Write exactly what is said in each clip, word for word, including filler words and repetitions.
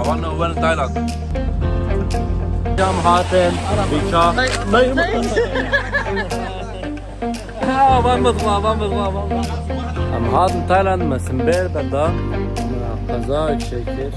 Wan werin Tayland. Cam hatin, bîça. Ha, van bixwe, van bixwe, van bixwe. Em hatin Tayland, me simbêr benda. Qeza çêkir.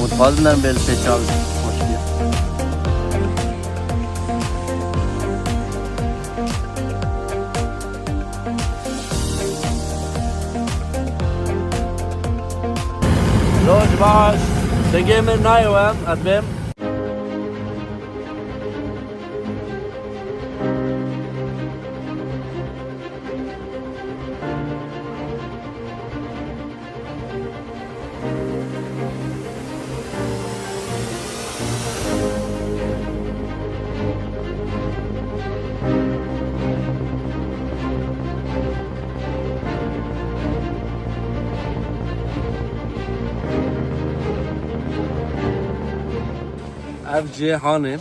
Mutfazından beri seçal hoşluyor. Roj baş. Dengê min nayê we, ez bêm. Ev cihê hanê.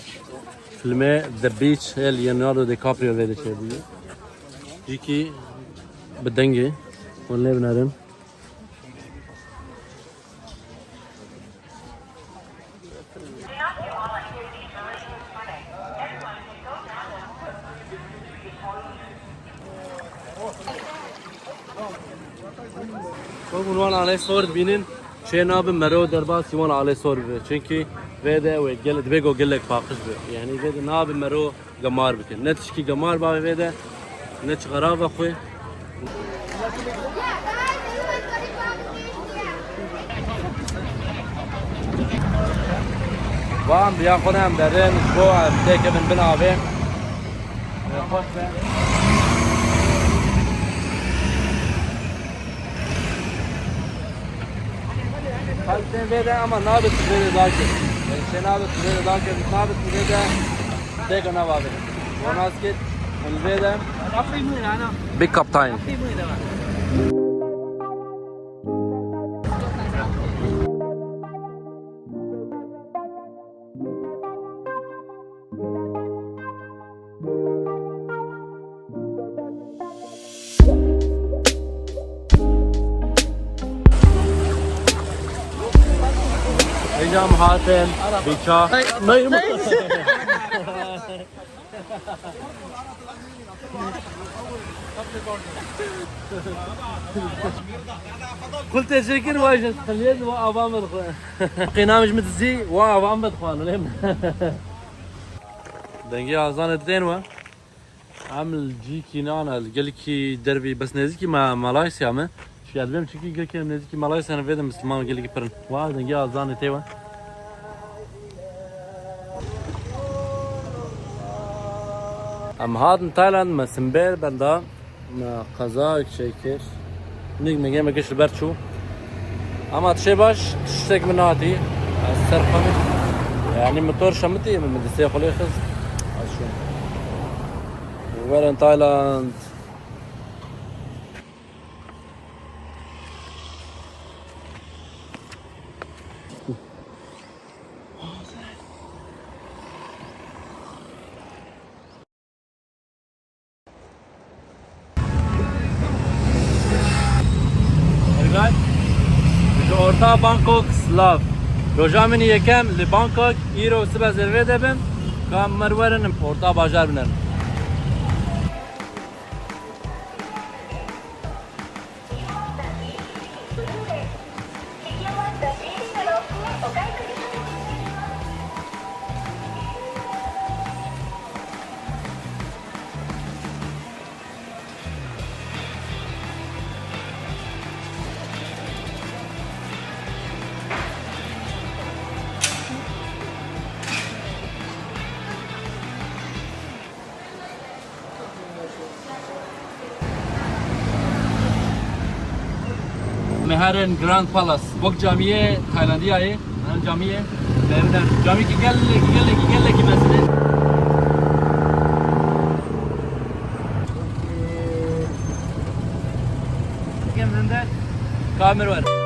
Filmê The Beach ê li Leonardo DiCaprio vê de çêbûye. Cîkî bi dengê. Hûn lê binerin. Wek hûn wan alê sor dibînin, çê nabe mero derbasî wan alê sor bibe. Çunkî vê de wê gel-, divê ku gelek paqij be. Yanî vê de nabe mero gemar bike. Ne tişkî gemar babe vê de, ne çixara vexwe. Van biya xwe ne em derin, ji bo em têkevin bin avê. Xweş be. Xelk tên vê de ama nabe tu vê de dakevî. Yanî çê nabe tu vê de dakevî, nabe tu vê de têke navavê. Wan nas kir, em vê de. Big Captain. Hocam hatin, bîça. Kul teşekkür var, ji xiliyet ve avam xwe. Qînam ji min dizî, wa avam bid xwan, lê min. Dengê azanê tên we. Em li cîkî nane, li gelkî dervî, bes nêzîkî me, Malaysia me. Şiya dibêm çikî gelkî em nêzîkî Malaysia ne, vê de Misliman gelkî pir in. Wa dengê azanê tê we. Em hatin Tayland, me simbêr benda, me qeza çêkir. Nik me gê me giş li ber çû. Ama tiştê baş, tiştek min hatî. Ez ser xwe me. Yanî motor şemitî, min distê xwe lê xist. Ez çûm. Werin Tayland. Helal. Ji orta Bangkok silav. Roja min yekem li Bangkok, îro sibe zêrvê de bim. Ka mer werin orta bajar biner. Me herin Grand Palace. Wek camiyê Taylandiyayê. Em camiyê. Camî ki gelek, gelek, gelek mezin e. Kamera var.